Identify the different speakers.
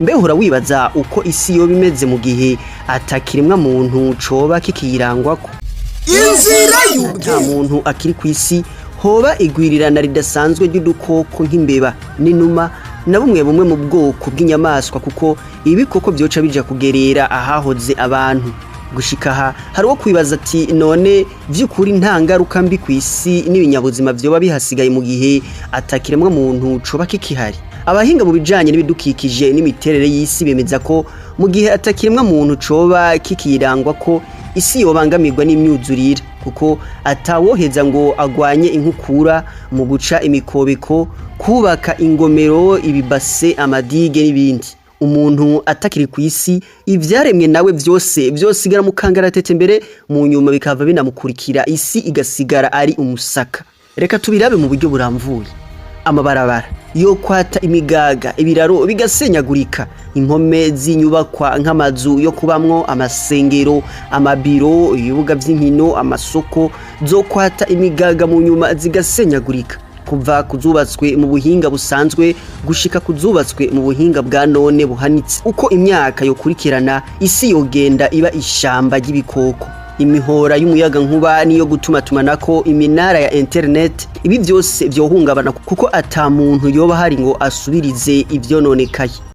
Speaker 1: Mbe uhora wibaza uko isi yoba imeze mu gihe atakiremwa muntu coba kikiyirangwako?
Speaker 2: Inzira
Speaker 1: Nta
Speaker 2: y'ubwenge.
Speaker 1: muntu akiri kw'isi, hoba igwirirana ridasanzwe ry'udukoko nk'imbeba n'inuma na bumwe bumwe mu bwoko bw'inyamaswa, kuko ibikoko vyoca bija kugerera ahahoze abantu. Gushika aha, hari uwo kwibaza ati: "None vy'ukuri nta ngaruka mbi kw'isi n'ibinyabuzima vyoba bihasigaye mu gihe atakiremwa muntu coba kikihari?" Abahinga mu bijanye n'ibidukikije n'imiterere y'isi bemeza ko mu gihe atakiremwa muntu coba kikirangwa ko isi yobangamirwa n'imyuzurire, kuko atawoheza ngo agwanye inkukura mu guca imikobeko, kubaka ingomero, ibibase, amadige n'ibindi. Umuntu atakiri ku isi, ivyaremwe nawe vyose vyosigara mu kangaratete, mbere mu nyuma bikava binamukurikira, isi igasigara ari umusaka. Reka tubirabe mu buryo buramvuye. Amabarabara yo kwata imigaga, ibiraro bigasenyagurika, impome z'inyubakwa nk'amazu yo kubamwo, amasengero, amabiro, ibibuga vy'inkino, amasoko zo kwata imigaga, mu nyuma zigasenyagurika, kuva kuzubatswe mu buhinga busanzwe gushika kuzubatswe mu buhinga bwa none buhanitse. Uko imyaka yokurikirana, isi yogenda iba ishamba ry'ibikoko. Imihora y'umuyaga nkuba niyo gutumatumanako, iminara ya internet, ibi vyose vyohungabana, kuko ata muntu yoba hari ngo asubirize ivyononekaye.